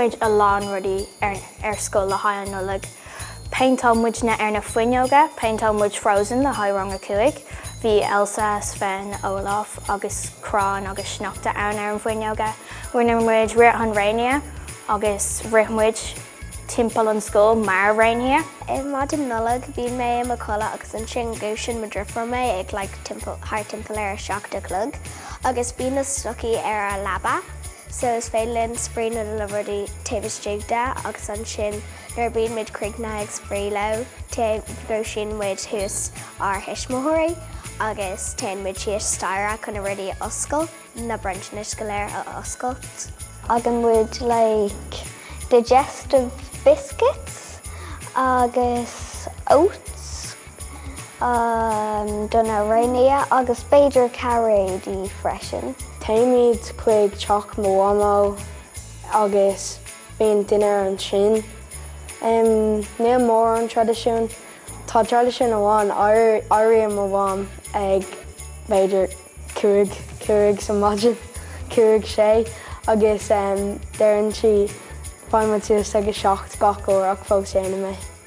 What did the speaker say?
muid a lán rudaí ar ar scoil le haghaidh an Nollaig. Péinteáil muidne ar na fuinneoga, péinteáil muid Frozen le haghaidh rang a 5. Bhí Elsa, Sven, Olaf agus crann agus sneachta ann ar an bhfuinneoga. Rinne muid rith an réinfhia agus rith muid timpeall an scoil mar réinfhia. Ar maidin Nollag bíonn mé i mo chodladh agus ansin dhúisíonn mo driofúr mé ag like timpeall thart timpeall ar a 7 a chlog agus bíonn na stocaí ar ár leaba so is féidir linn spraoi na na rudaí taobh istigh de agus ansin nuair a bíonn muid críochnaithe ag spraoi leo dhúisíonn muid thuas ár thuismitheoirí agus téann muid síos staighre chun na rudaí a oscailt. na bronntanais go léir a oscailt. Faigheann muid like digestive biscuits agus oats do na réinfhia agus b'fhéidir cairéidí freisin. Téimid chuig teach mo mhamó agus bíonn dinnéar ansin. Níl mórán traidisiún. Tá traidisiún amháin, éiríonn mo mham ag b'fhéidir 5, 5 sa maidin, 5, 6 agus deireann sí faigheann muid suas ag a 7 gach uair ach fós déanaim é.